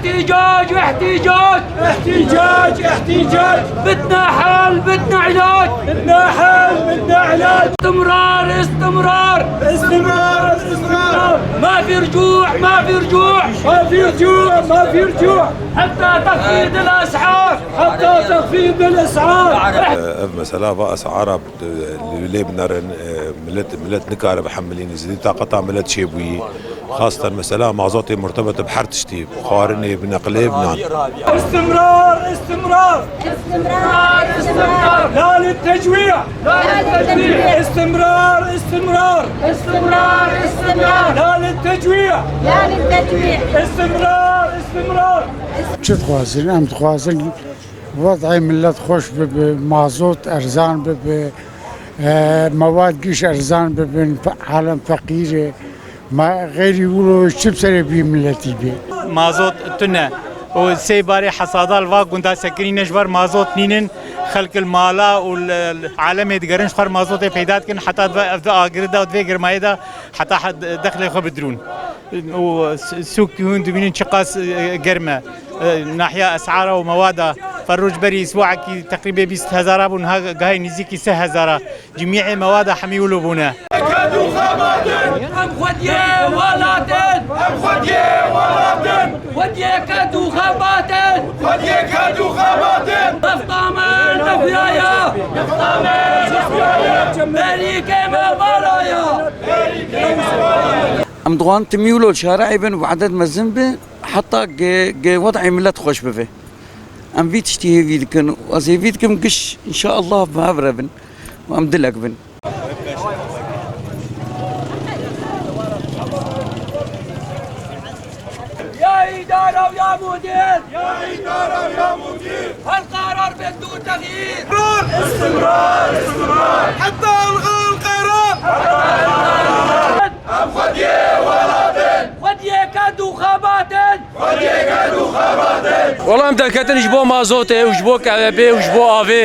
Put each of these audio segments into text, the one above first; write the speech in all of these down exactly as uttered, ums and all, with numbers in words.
احتجاج، احتجاج، احتجاج، احتجاج. بدنا حل، بدنا علاج. بدنا حل، بدنا علاج. استمرار، استمرار. استمرار، استمرار. ما في رجوع، ما في رجوع. ما في رجوع، ما في رجوع. حتى تخفيض الأسعار. حتى تخفيض الأسعار. Ev mesela va esara lê binerin, millet, millet nikare bihemilîn, zêdî taqeta millet çêbûyî. Xaseten mesela mazotê murtebit bi her tiştî, bi xwarinê, bi neqlê, bi nan. استمرار، استمرار. استمرار، استمرار. لا للتجويع. لا للتجويع. استمرار، استمرار. استمرار، استمرار. لا للتجويع. لا للتجويع. استمرار، استمرار. Çi dixwazin? Em dixwazin wed'ê millet xweş bibe, mazot erzan bibe, e, mewad giş erzan bibin, fe-, alem feqîr e. Ma xeyrî wilo çi bi serê vî milletî bê? Mazot tune. Û sê barê hesada li va gunda sekinîne ji ber mazot nînin. Xelk li mala û li, li alemê digerin ji xwe mazotê peyda dikin. Heta di ve, ev di agirî de û di vê germayê de heta he-, dexlê xwe bidirûn. Û s-, sûk hûn dibînin çiqas, e, germ e. E, nahiya esara û mewada ferrû ji berî îsbuekî teqrîbê bîst hezara bû, niha gahê nîzîkî sê hezara. Cimîê mewada hemî wilo bûne. Em xwediyê welat in. Em xwediyê welat in. Xwediyê ked û xebat in. Xwediyê ked û xebat in. Nefta me nefyaya. Nefta me nefyaya. Berîkê me balaya. Em dixwazin timî wilo li şarê bin, wedet mezin bi, heta ge, ge wed'ê millet xweş bibe. Em vî tiştî hêvî dikin û ez hêvî dikim giş, înşeallah, bi hev re bin û em dilek bin. Ya îdara û ya mudîr! Ya îdara û ya mudîr! هالقرار بدو تغيير! استمرار! استمرار! حتى ألغى القرار! Em xwediyê welat in! Xwediyê ked û xebat in! Wela em derketin ji bo mazotê û ji bo K H B'ê û ji bo avê.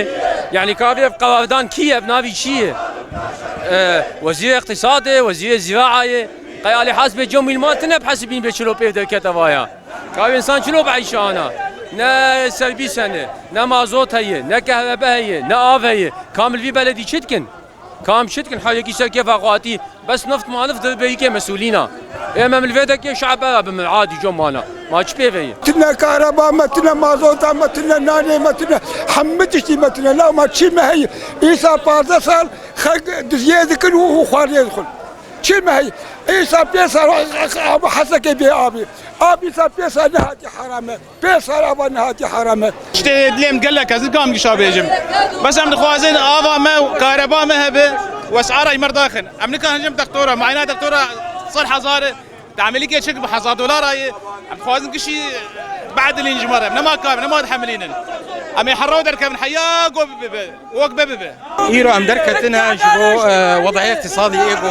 Yanî ka avê ev qewadan kî ye, ev navî çi ye? E, wezîrê îqtîsadê, wezîrê zîraayê. Qey alî hesbê cemîl ma tine bihesibîn bê çilo pêv derkete vaya. Ka avê însan çilo bieyşe ana? Ne serbîs hene, ne mazot heye, ne K H B heye, ne av heye. Kamil vî beledî çi dikin? Kam çi dikin, ha yekî ser kêfa xwe hatî, bes nift ma nift dibe yekê mesûlîna. Ê me li vê dekê şe'b bera bi min adî comana. Ma çi pê ve ye? Tine kareba me, tine mazota me, tine nanê me, tine hemî tiştî me tine. La ma çî me heye? Îsa pazdeh sal xelk diziyê dikin û, û xwarinê dixwin. Çî me heye? Îsa pênc sal abi Hesekê bê abî. Abî îsa pênc sal nehatî heram e. Pê sera van hatiye heram e. Tiştê dilê min gelek ez nikam gişa bêjim. Bes em dixwazin ava me û kareba me hebe û esara ji me re daxin. Em nikarin jim doktora, muayena doktora sed hezar e. Di Amelîkê çik bi hezar dolara ye. Em dixwazin gişî beedilîn ji me re. Em nema karin, nema dihemilînin. Em ê herra derkevin heya go bibe. Wek be bibe. Îro em derketine ji bo, e, wed'ê îqtîsadî ê ku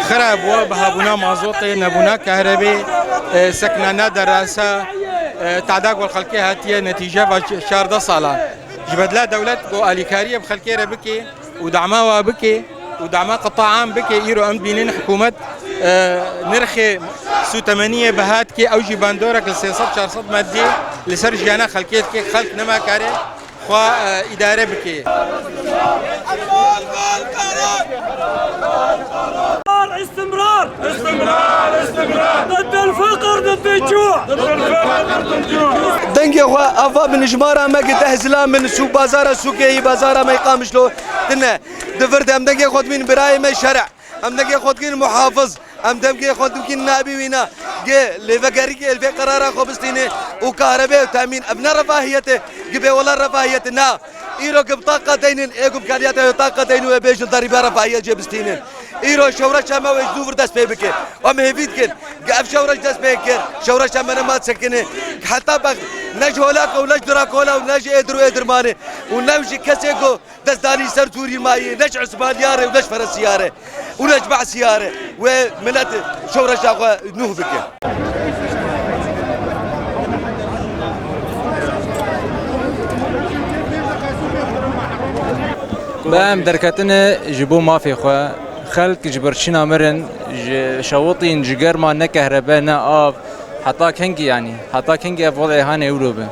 xirab bû, bi hebûna mazotê, nebûna kahrebê, e, seknana derasa, e, te'da ku li xelkê hatiye netîce va çardeh salan. Ji bedla dewlet ku alîkariyê bi xelkê re bike û dema wa bike û dema qita'an bike, îro em dibînin hikûmet, e, nirxê sûtemeniyê biha dike, ew jî bandorek li sê sed çar sed medyê li ser jiyana xelkê dike, xelk nema kare xwe, e, îdare bike. استمرار! استمرار! استمرار! ضد الفقر، ضد الجوع! ضد الفقر، ضد الجوع! Dengê xwe ava min ji mara me gi deh zilam min sûk bazara sûkê yî bazara me yî Qamişlo tine. Di vir de em dengê xwe dimîn birayê me şere. Em dengê xwe dikin muhafiz. Em dengê xwe dikin nabî wîna. Gê lêvegerî gê li vê qerara xwe bistîne û kahrebe û temîn. Ev ne refahiyet e. Gibê wela refahiyet e. Na. Îro gib taqa deynin. Ê gib kariyata wê taqa deynin wê bêjin derîba refahiyet jê bistînin. Îro şewreşa me wê ji dû vir dest pê bike. Em hêvî dikin. Ge ev şewreş dest pê kir. Şewreşa me nema sekine. Heta bext ne ji holaka û ne ji dirakola û ne ji êdir û êdirmanê û ne ji kesê ku Destdanî ser Sûrî mayî, ne ji Îsmaîliyar e û ne ji Ferensiyar e û ne ji Be'siyar e. Wê milet şewreşa xwe nûh bike. Be em derketine ji bo mafê xwe. Xelk ji birçîna mirin, ji şewitîn, ji germa, ne kehrebe, ne av. Heta kengî yanî? Heta kengî ev wezê hane ewro be?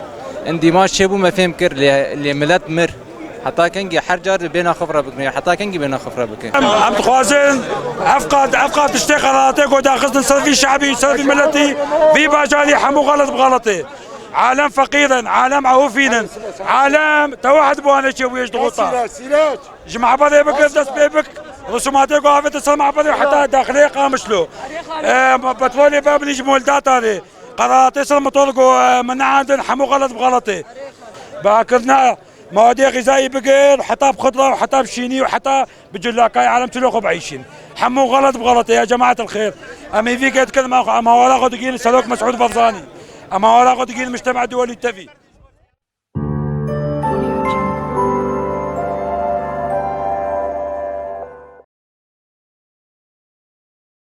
Em dîmaş çêbû me fêm kir, lê, lê milet mir. Heta kengî her car bêna xwe re bikin? Heta kengî bêna xwe re bikin? Em, em dixwazin ev qat, ev qat tiştê qereratê ku daxistin ser vî şabî, ser vî miletî, vî bajarî hemû xelet bi xeletê. Alem feqîr in, alem ewfîn in, alem tewehid bi wan çêbûye ji dixuta. Ji mabedê bigir dest pê bik, risumatê ku avête ser mabedê heta daxilê Qamişlo. E, petrolê bebinî ji Moldata rê. Qereratê ser motor ku, e, min neandin hemû xelet bi xeletê. Bihakirina mewedê xîzayî bigir, heta bi xudra û heta bi şînî û heta bi cilakayê alem çilo xwe bieyşîn. Hemû xelet bi xeletê ya cemaet el xêr. Em êvî ke dikin, em, em hawara xwe digihînin Serok Mesûd Barzanî. Em hawara xwe digihînin Mujtema Duwelî Tevî.